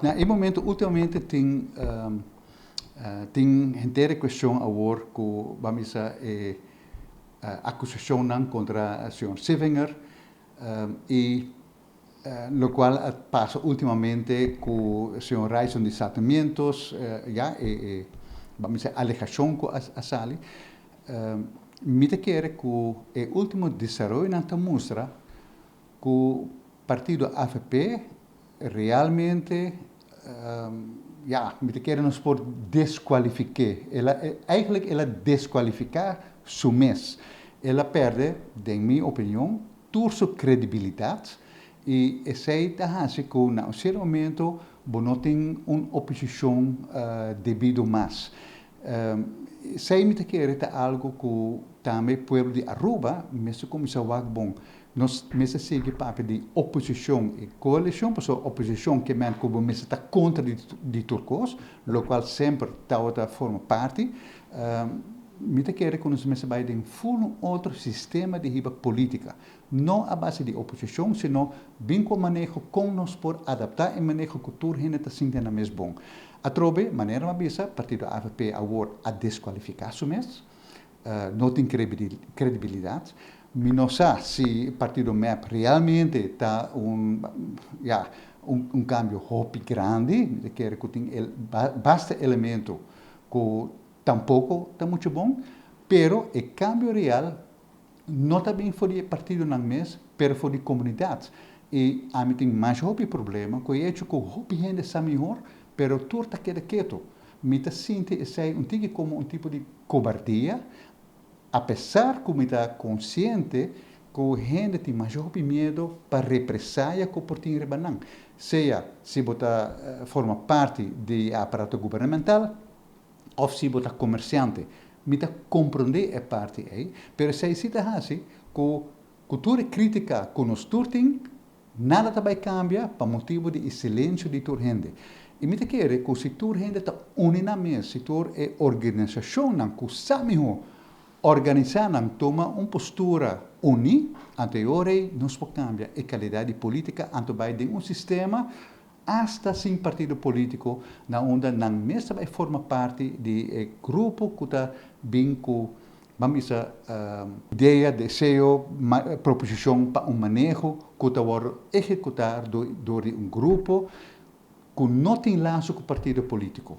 Na e momento ultimamente tin henter e cuestion awor cu, ban bisa, e acusacionnan contra señor Sevinger y locual a pasa ultimamente cu señor Ryson di Sartemientos, ya, e, ban bisa, alegacion cu a sali. Mi ta kere cu e ultimo desaroyonan ta mustra cu partido AVP realmente, ja, mi ta kere nos por descualifica. Eigenlijk el a descualifica su mes. El a perde, den mi opinion, tur su credibilidad y esey ta haci cu na un cierto momento bo no tin un oposicion debido mas. Esey mi ta kere ta algo cu tambe pueblo di Aruba mester cuminsa wak bon. Nos mester sigui papia di oposicion y coalicion, pasobra oposicion kiermen cu bo mester ta contra di tur cos, locual semper tabata forma parti. Mi ta kere cu nos mester bay den full un otro sistema di hiba politica. No a base di oposicion, sino bin cu maneho con nos por adapta e maneho cu tur hende ta sinti na mes bon. Atrobe, manera mi a bisa, partido AVP awor a descualifica su mes, no tin credibilidad. Mi no sa si partido MEP realmente ta un, ja, un cambio hopi grandi. Mi ta kere cu tin basta elemento cu tampoco ta mucho bon, pero e cambio real no ta bin for di e partidonan mes, pero for di comunidad. Y ami tin mas hopi problema cu e hecho cu hopi hende sa mihor, pero tur ta keda keto. Mi ta sinti esey un tiki como un tipo di cobardia, a pesar cu mi ta consciente cu hende tin mas hopi miedo pa represalia cu por tin riba nan. Sea si bo ta forma parti di aparato gubernamental of si bo ta comerciante. Mi ta comprende e parti ey, pero esey si ta haci cu tur e critica cu nos tur tin, nada ta bay cambia pa motibo di e silencio di tur hende. Y mi ta kere cu si tur hende ta uni nan mes, si tur e organisacionnan cu sa miho organisa nan toma un postura uni, anto e ora ey nos por cambia e calidad di politica, anto bay den un sistema hasta sin partido politico, na unda nan mes ta bay forma parti di e grupo cu ta bin cu, ban bisa, idea, deseo, proposicion pa un maneho cu ta wordo ehecuta door di un grupo cu no tin lazo cu partido politico.